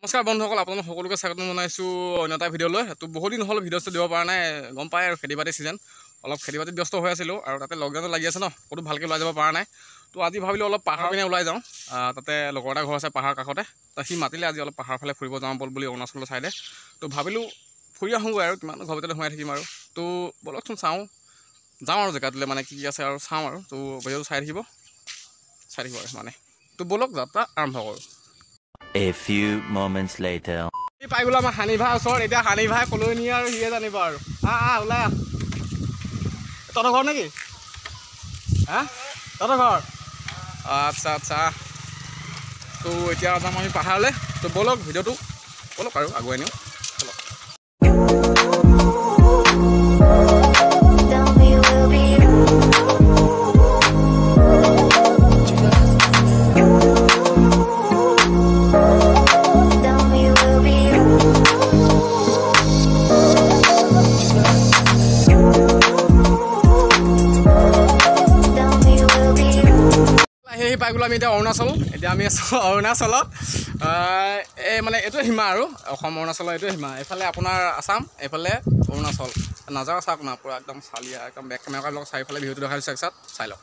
নমস্কাৰ বন্ধুসকল, আপোনালোক সকলোকে স্বাগতম জনাইছোঁ অন্য এটা ভিডিঅ'লৈ। তো বহুত দিন হ'ল ভিডিঅ' দিব পৰা নাই, গম পায় আৰু খেতি বাতি ছিজন, অলপ খেতি বাতিত ব্যস্ত হৈ আছিলোঁ আৰু তাতে লকডাউন লাগি আছে ন, ক'তো ভালকৈ ওলাই যাব পৰা নাই। তো আজি ভাবিলোঁ অলপ পাহাৰ পিনে ওলাই যাওঁ। তাতে লগৰ এটা ঘৰ আছে পাহাৰ কাষতে, তো সি মাতিলে আজি অলপ পাহাৰ ফালে ফুৰিব যাওঁ ব'ল বুলি, অৰুণাচলৰ ছাইডে। তো ভাবিলোঁ ফুৰি আহোঁগৈ আৰু কিমান ঘৰ ভিতৰতে সোমাই থাকিম আৰু। তো ব'লকচোন চাওঁ, যাওঁ আৰু জেগাটোলৈ, মানে কি কি আছে আৰু চাওঁ আৰু। তো ভিডিঅ'টো চাই থাকিব, চাই থাকিব আৰু মানে। তো ব'লক যাত্ৰা আৰম্ভ কৰোঁ। A few moments later. পাই গ'লো আমাৰ হানি ভাইৰ ওচৰত। এতিয়া হানি ভাই ক'লৈ নিয়ে আৰু সিয়ে জানিব আৰু। আহ আহ ওলাই আহ। তহঁতৰ ঘৰ নেকি? হা, তহঁতৰ ঘৰ? আচ্ছা আচ্ছা। তো এতিয়া যাম আমি পাহাৰলৈ। তো ব'লক ভিডিঅ'টো ব'লক আৰু আগুৱাই নিওঁ, ব'লক। পাই গ'লো আমি এতিয়া অৰুণাচল। এতিয়া আমি আছোঁ অৰুণাচলত। এই মানে এইটোৱে সীমা আৰু অসম অৰুণাচলৰ এইটোৱে সীমা। এইফালে আপোনাৰ আছাম, এইফালে অৰুণাচল। নাজাৰা চাওক না, পূৰা একদম চালিয়া, একদম বেক কেমেৰা লওক, চাৰিওফালে ভিউটো দেখাই দিছোঁ, একচাত চাই লওক।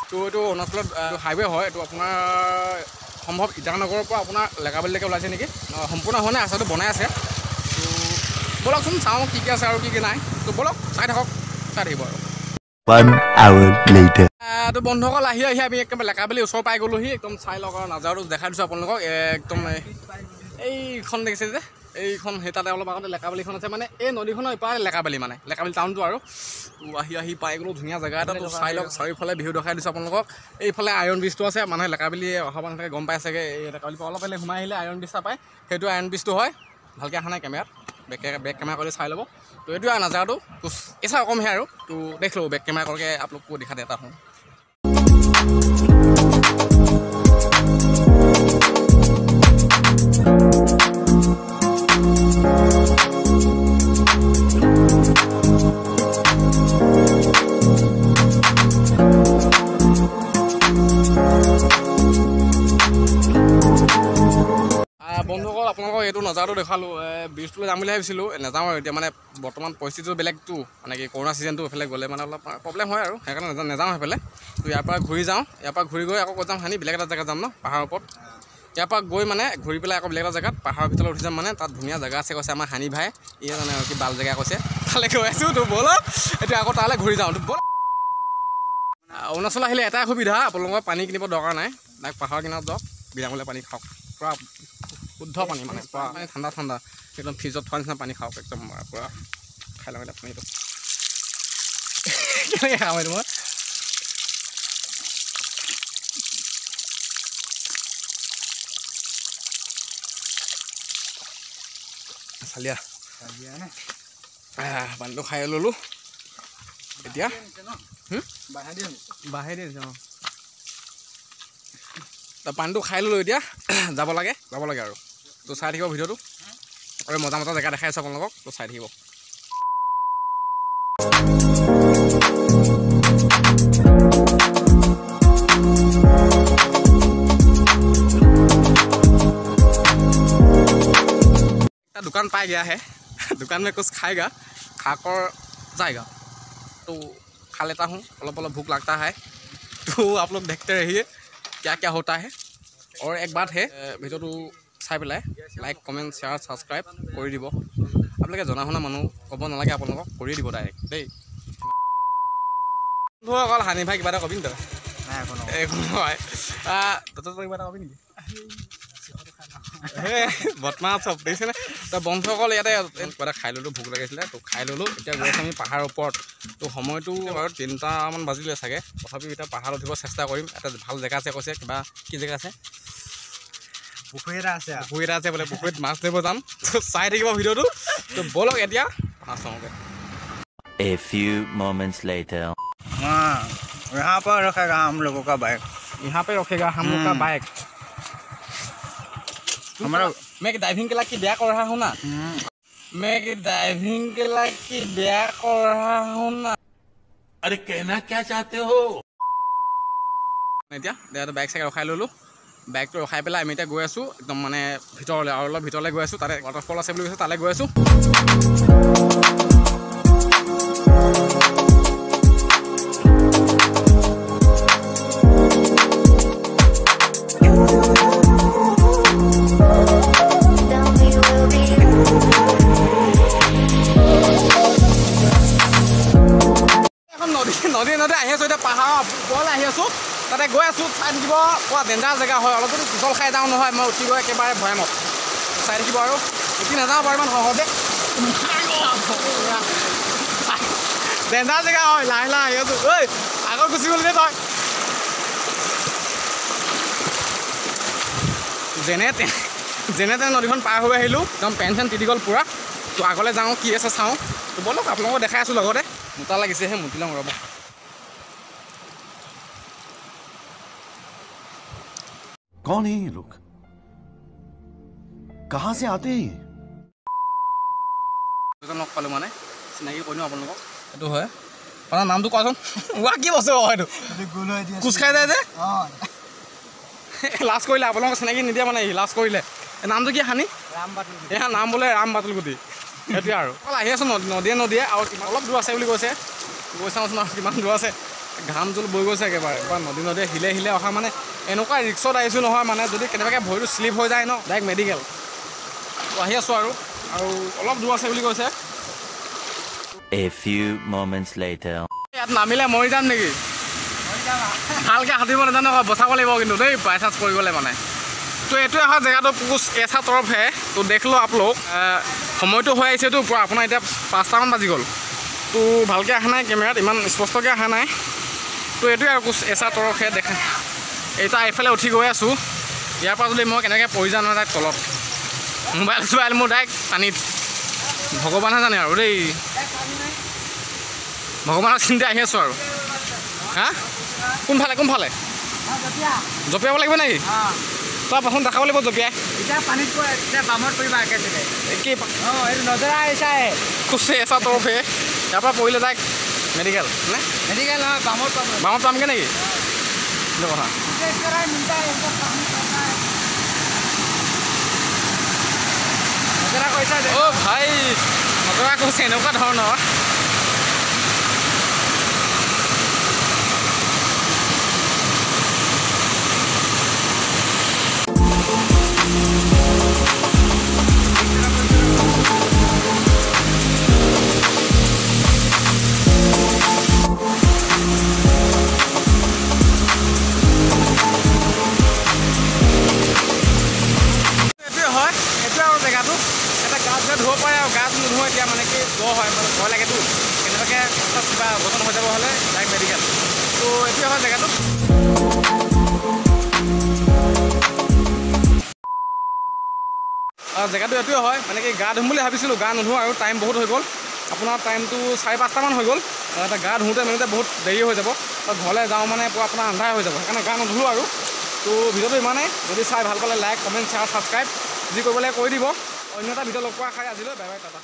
তো এইটো অৰুণাচলত হাইৱে হয়, এইটো আপোনাৰ সম্ভৱ ইটানগৰৰ পৰা আপোনাৰ লেকাবালিলৈকে ওলাইছে নেকি, সম্পূৰ্ণ হোৱা নাই, আচলতে বনাই আছে। ব'লকচোন চাওঁ কি কি আছে আৰু কি কি নাই। তো ব'লক চাই থাকক, চাই থাকিব আৰু। 1 hour later. তো বন্ধুসকল আহি আহি আমি একেবাৰে লেকাবালি ওচৰ পাই গ'লোহি। একদম চাই লওক আৰু নাজাৰাটো দেখাই দিছোঁ আপোনালোকক। একদম এইখন দেখিছে যে, এইখন সেই তাতে অলপ আগতে লেকাবালিখন আছে, মানে এই নদীখনৰ ইপাৰে লেকাবালি, মানে লেকাবালি টাউনটো আৰু। তো আহি আহি পাই গ'লোঁ ধুনীয়া জেগা এটা। তো চাই লওক, চাৰিওফালে ভিউ দেখাই দিছোঁ আপোনালোকক। এইফালে আইৰণ ব্ৰিজটো আছে, মানুহে লেকাবালি অহা মানুহে গম পাই চাগে। এই লেকাবালিৰ পৰা অলপ বেলেগ সোমাই আহিলে আইৰণ ব্ৰিজ এটা পায়, সেইটো আইৰণ ব্ৰিজটো হয়। ভালকৈ অহা নাই কেমেৰাত, बैक कैमरा करके चाय लब। तो ये नज़ारा कुछ ऐसा रकम है और। तो देख लो, बैक कैमरा करके आप लोग को दिखा देता हूँ। বন্ধুসকল আপোনালোকক এইটো নজাৰাটো দেখালোঁ। ব্ৰিজটোলৈ যাম বুলি ভাবিছিলোঁ, নাযাওঁ আৰু এতিয়া, মানে বৰ্তমান পৰিস্থিতিটো বেলেগটো, মানে কি কৰোণা ছিজনটো, এইফালে গ'লে মানে অলপ প্ৰব্লেম হয় আৰু, সেইকাৰণে নাযাওঁ সেইফালে। তো ইয়াৰ পৰা ঘূৰি যাওঁ, ইয়াৰ পৰা ঘূৰি গৈ আকৌ ক'ত যাম হানি, বেলেগ এটা জেগাত যাম ন, পাহাৰৰ ওপৰত। ইয়াৰ পৰা গৈ মানে ঘূৰি পেলাই আকৌ বেলেগ এটা জেগাত পাহাৰৰ ভিতৰত উঠি যাম, মানে তাত ধুনীয়া জেগা আছে কৈছে আমাৰ হানি ভাই, ইয়ে জানে আৰু কি ভাল জেগা কৈছে। তালৈ গৈ আছোঁ। তো ব'লক এতিয়া আকৌ তালৈ ঘূৰি যাওঁ। তো ব'লক। অৰুণাচল আহিলে এটাই সুবিধা, আপোনালোকৰ পানী কিনিব দৰকাৰ নাই, ডাইৰেক্ট পাহাৰৰ কিনাৰত যাওক, বিনামূলীয়া পানী খাওক, পূৰা শুদ্ধ পানী, মানে পূৰা ঠাণ্ডা ঠাণ্ডা, একদম ফ্ৰিজত থোৱা নিচিনা পানী খাওক, একদম পূৰা খাই লওঁ এতিয়া পানীটো। কেনেকৈ খাম এইটো মই? চালিয়া পানীটো খাই ল'লোঁ এতিয়া। বাঢ়াই দি অঁ, পানীটো খাই ল'লোঁ এতিয়া, যাব লাগে, যাব লাগে আৰু। তো চাই থাকিব ভিডিঅ'টো আৰু মজা মজা জেগা দেখাই আছোঁ আপোনালোকক, তো চাই থাকিব। दुकान पाई गया है, दुकान में कुछ खाएगा, खाकर जाएगा। तो खा लेता हूँ, अलग अलग भूख लगता है। तो आप लोग देखते रहिए क्या क्या होता है। और एक बात है, ভিডিঅ'টো চাই পেলাই লাইক কমেণ্ট শ্বেয়াৰ ছাবস্ক্ৰাইব কৰি দিব। আপোনালোকে জনা শুনা মানুহ ক'ব নালাগে, আপোনালোকক কৰি দিব ডাইৰেক্ট দেই। বন্ধুসকল হানি ভাই কিবা এটা কবি নি তই? একো নহয়। তই কিবা এটা কবি নেকি? বদমাছ চব দেখিছেনে? তো বন্ধুসকল ইয়াতে কিবা এটা খাই ল'লোঁ, ভোক লাগিছিলে তো খাই ল'লোঁ। এতিয়া গৈ আছোঁ আমি পাহাৰৰ ওপৰত। তো সময়টো বাৰু 3টামান বাজিলে চাগে, তথাপিও এতিয়া পাহাৰত উঠিব চেষ্টা কৰিম। এটা ভাল জেগা আছে কৈছে, কিবা কি জেগা আছে, পুখুৰী এটা আছে, পুখুৰী এটা আছে বোলে, পুখুৰীত মাছ ধৰিব যাম। তো চাই থাকিব ভিডিঅ'টো। তো ব'লক এতিয়া মাছ চাওঁগৈ। A few moments later. हाँ, यहाँ पर रखेगा हम लोगों का बाइक, यहाँ पे रखेगा हम लोग का बाइक। हमारा मैं ड्राइविंग के लायक ब्याह कर रहा हूँ ना, मैं ड्राइविंग के लायक ब्याह कर रहा हूँ ना। अरे कहना क्या चाहते हो। এতিয়া বাইক চাইক ৰখাই ল'লোঁ, বাইকটো ৰখাই পেলাই আমি এতিয়া গৈ আছোঁ একদম মানে ভিতৰলৈ, আৰু অলপ ভিতৰলৈ গৈ আছোঁ। তাতে ৱাটাৰফল আছে বুলি কৈছে, তালৈ গৈ আছোঁ। এখন নদী নদী নদী আহি আছোঁ, এতিয়া পাহাৰৰ ওপৰলৈ আহি আছোঁ, তাতে গৈ আছোঁ। চাই থাকিব, পুৰা ডেঞ্জাৰ জেগা হয়, অলপ যদি পিছল খাই যাওঁ নহয় মই উঠি গৈ একেবাৰে ভৈয়ামত। চাই থাকিব আৰু, উঠি নাযাওঁ বাৰু ইমান সহজে, ডেঞ্জাৰ জেগা হয়। লাহে লাহে আহি আছোঁ। ঐ আগত গুচি গ'লি দেই তই। যেনে তেনে নদীখন পাৰ হৈ আহিলোঁ, একদম পেন চেন তিতি গ'ল পূৰা। তো আগলৈ যাওঁ, কি আছে চাওঁ। তো ব'লক আপোনালোকক দেখাই আছোঁ লগতে। মোটা লাগিছে, সেই মুতি লওঁ ৰ'ব। कौन है ये लोग, कहां से आते हैं? লগ পালোঁ মানে চিনাকি কৰি দিওঁ আপোনালোকক। এইটো হয়, আপোনাৰ নামটো কোৱাচোন। ৱা কি বস্তু এইটো, কোচ খাই যায় যে, লাজ কৰিলে আপোনালোকক চিনাকি নিদিয়ে মানে, লাজ কৰিলে। নামটো কি হানি? এয়া নাম বোলে ৰাম বাতুলগুটি। সেইটোৱে আৰু। অকল আহি আছোঁ নদীয়ে নদীয়ে, আৰু অলপ দূৰ আছে বুলি কৈছে, গৈ চাওঁচোন আৰু কিমান দূৰ আছে। ঘাম জোল বৈ গৈছে একেবাৰে, বা নদী নদীয়ে হিলে হিলে অহা মানে এনেকুৱা ৰিক্সত আহিছোঁ নহয়, মানে যদি কেনেবাকৈ ভৰিটো শ্লিপ হৈ যায় ন, ডাইৰেক্ট মেডিকেল। আহি আছোঁ আৰু, আৰু অলপ দূৰ আছে বুলি কৈছে। A few moments later. ইয়াত নামিলে মৰি যাম নেকি? ভালকৈ সাঁতুৰিব নাজানো আকৌ, বচাব লাগিব কিন্তু দেই, বাই চান্স পৰি গ'লে মানে। তো এইটোৱে হয় জেগাটো, কুচ এচা তৰফ হে। তো দেখ লো আপোনালোক, সময়টো হৈ আহিছেতো পূৰা, আপোনাৰ এতিয়া 5টামান বাজি গ'ল। তো ভালকৈ অহা নাই কেমেৰাত, ইমান স্পষ্টকৈ অহা নাই। তো এইটোৱে আৰু কুচ এচা তৰফ হে দেখা। এতিয়া এইফালে উঠি গৈ আছোঁ, ইয়াৰ পৰা যদি মই কেনেকৈ পৰি যাওঁ নহয় ডাইৰেক্ট তলত, মোবাইল চোবাইল মোৰ ডাইৰেক্ট পানীত। ভগৱানহে জানে আৰু দেই, ভগৱানৰ চিন্তা আহি আছোঁ আৰু। হা, কোনফালে কোনফালে জঁপিয়াব লাগিব নেকি? তই প্ৰথম দেখাব লাগিব জঁপিয়াই। তৰফে ইয়াৰ পৰা পৰিলে তাইক মেডিকেল নে বামত পামগৈ নেকি? সেইটো কথা। অ' ভাই নজৰা কৈছে এনেকুৱা ধৰণৰ। ধুব পাৰে আৰু গা নুধোঁ এতিয়া, মানে কি জ্বৰ হয়, মানে ভয় লাগেতো, কেনেবাকৈ কিবা অঘটন হৈ যাব হ'লে ডাইৰেক্ট মেডিকেল। তো এইটোৱে হয় জেগাটো। জেগাটো এইটোৱে হয়, মানে কি গা ধুম বুলি ভাবিছিলোঁ, গা নুধোঁ আৰু টাইম বহুত হৈ গ'ল। আপোনাৰ টাইমটো 5:30মান হৈ গ'ল। এটা গা ধুওঁতে মেলোঁতে বহুত দেৰি হৈ যাব, ঘৰলৈ যাওঁ মানে পূৰা আপোনাৰ আন্ধাৰ হৈ যাব, সেইকাৰণে গা নুধুলোঁ আৰু। তো ভিডিঅ'টো ইমানেই, যদি চাই ভাল পালে লাইক, কমেণ্ট, শ্বেয়াৰ, ছাবস্ক্ৰাইব যি কৰিব লাগে কৰি দিব। অন্য এটা ভিডিঅ' লগ পোৱা খাই আজিলৈ, বাই বাই, টাটা।